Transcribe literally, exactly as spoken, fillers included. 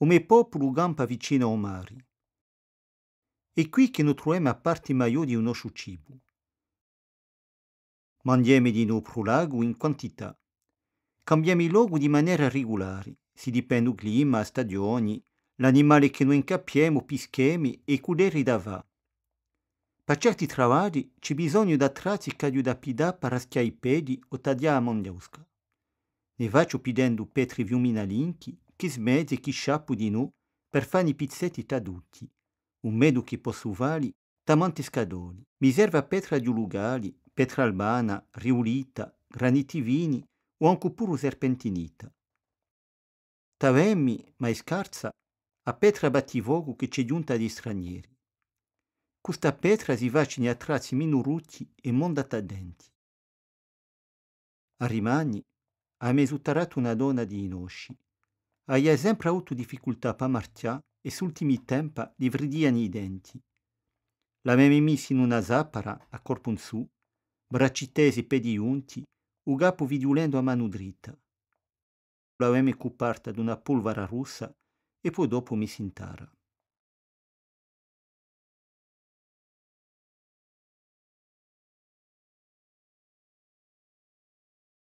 U me populu campa vicinu à u mari. Hè quì chì no truvemu a parti maiò di u nosciu cibu. Manghjemu dinù prò l'aghju in quantità. Cambiemu locu di manera rigulari, si dipende u clima, a stagioni, l'animali chì no incappiemu, pischemu è i culleri da fà. Pà certi travagli ci hè bisognu d'attrezzi ch'aghju da piddà pà raschià i pedi o taglià a manghjusca. Ne facciu piddendu petri fiuminalinchi, chì smezzu è chì sciappu dinù per fà i pizzetti tà tutti, u medu chì possu falli, tamanti scatoli. Mi servi a petra di u lucali, petra albana, riulita, graniti fini o ancu puru serpentinita. T'avemi, ma hè scarsa, a petra battifocu chì ci hè ghjunta di stranieri. Cù sta petra si facini attrazzi minurucci è monda tà denti. À Rimani, avemi suttarratu una donna di i nosci. Avia sempre avutu difficultà pà marchjà è st'ultimi tempa li fridiani i denti. L'avemi missu in una zappara à corpu in sù, bracci tesi è pedi ghjunti, u capu fighjulendu a manu dritta. L'avemi cuparta d'una pulvara russa è po dopu missu in tarra.